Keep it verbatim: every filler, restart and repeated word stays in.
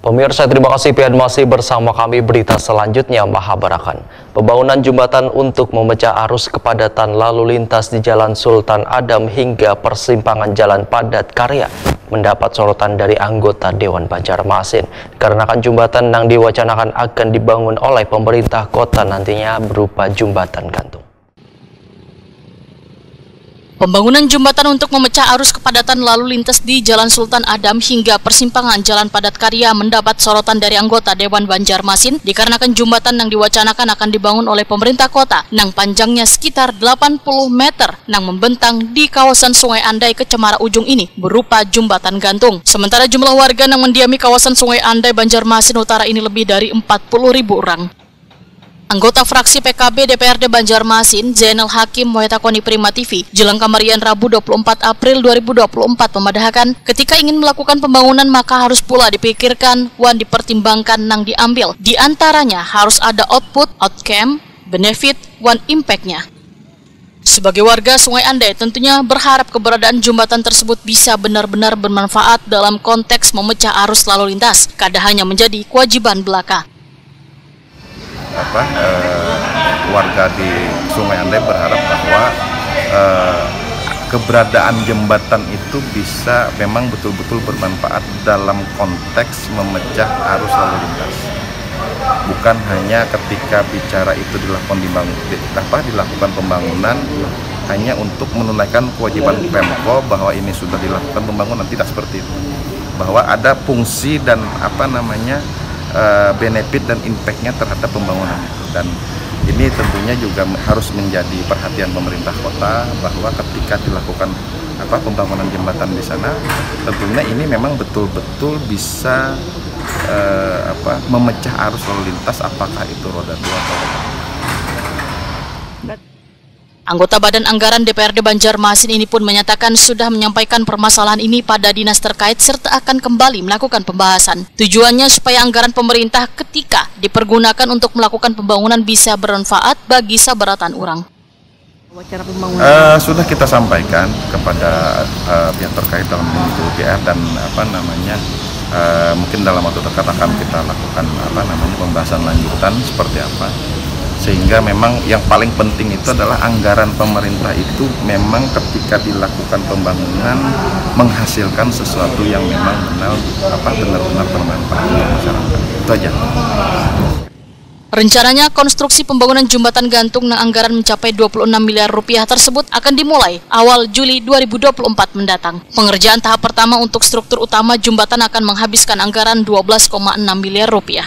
Pemirsa, terima kasih pian masih bersama kami. Berita selanjutnya mahabarakan. Pembangunan jembatan untuk memecah arus kepadatan lalu lintas di Jalan Sultan Adam hingga persimpangan Jalan Padat Karya mendapat sorotan dari anggota Dewan Banjarmasin. Dikarenakan jembatan yang diwacanakan akan dibangun oleh pemerintah kota nantinya berupa jembatan gantung. Pembangunan jembatan untuk memecah arus kepadatan lalu lintas di Jalan Sultan Adam hingga persimpangan Jalan Padat Karya mendapat sorotan dari anggota Dewan Banjarmasin dikarenakan jembatan yang diwacanakan akan dibangun oleh pemerintah kota nang panjangnya sekitar delapan puluh meter nang membentang di kawasan Sungai Andai, Kecamara Ujung ini berupa jembatan gantung. Sementara jumlah warga yang mendiami kawasan Sungai Andai, Banjarmasin Utara ini lebih dari empat puluh ribu orang. Anggota fraksi P K B D P R D Banjarmasin, Zainal Hakim, metakoni Prima T V, jelang kamarian Rabu dua puluh empat April dua ribu dua puluh empat, memadahakan, ketika ingin melakukan pembangunan maka harus pula dipikirkan wan dipertimbangkan nang diambil. Di antaranya harus ada output, outcome, benefit, wan impact-nya. Sebagai warga Sungai Andai, tentunya berharap keberadaan jembatan tersebut bisa benar-benar bermanfaat dalam konteks memecah arus lalu lintas, kada hanya menjadi kewajiban belaka. Apa, eh, warga di Sungai Andai berharap bahwa, eh, keberadaan jembatan itu bisa memang betul-betul bermanfaat dalam konteks memecah arus lalu lintas. Bukan hanya ketika bicara itu dilakukan dibangun, di, apa, dilakukan pembangunan hanya untuk menunaikan kewajiban Pemko bahwa ini sudah dilakukan pembangunan, tidak seperti itu. Bahwa ada fungsi dan, apa namanya, eh, benefit dan impact-nya terhadap pembangunan itu. Dan ini tentunya juga harus menjadi perhatian pemerintah kota bahwa ketika dilakukan, apa, pembangunan jembatan di sana, tentunya ini memang betul-betul bisa, eh, apa, memecah arus lalu lintas, apakah itu roda dua atau roda empat. Anggota Badan Anggaran D P R D Banjarmasin ini pun menyatakan sudah menyampaikan permasalahan ini pada dinas terkait serta akan kembali melakukan pembahasan. Tujuannya supaya anggaran pemerintah ketika dipergunakan untuk melakukan pembangunan bisa bermanfaat bagi sabaratan orang. Uh, sudah kita sampaikan kepada, uh, pihak terkait dalam D P R dan, apa namanya, uh, mungkin dalam waktu dekat akan kita lakukan, apa namanya, pembahasan lanjutan seperti apa, sehingga memang yang paling penting itu adalah anggaran pemerintah itu memang ketika dilakukan pembangunan menghasilkan sesuatu yang memang benar, apa, benar-benar bermanfaat untuk masyarakat. Itu aja. Rencananya, konstruksi pembangunan jembatan gantung nang anggaran mencapai dua puluh enam miliar rupiah tersebut akan dimulai awal Juli dua ribu dua puluh empat mendatang. Pengerjaan tahap pertama untuk struktur utama jembatan akan menghabiskan anggaran dua belas koma enam miliar rupiah.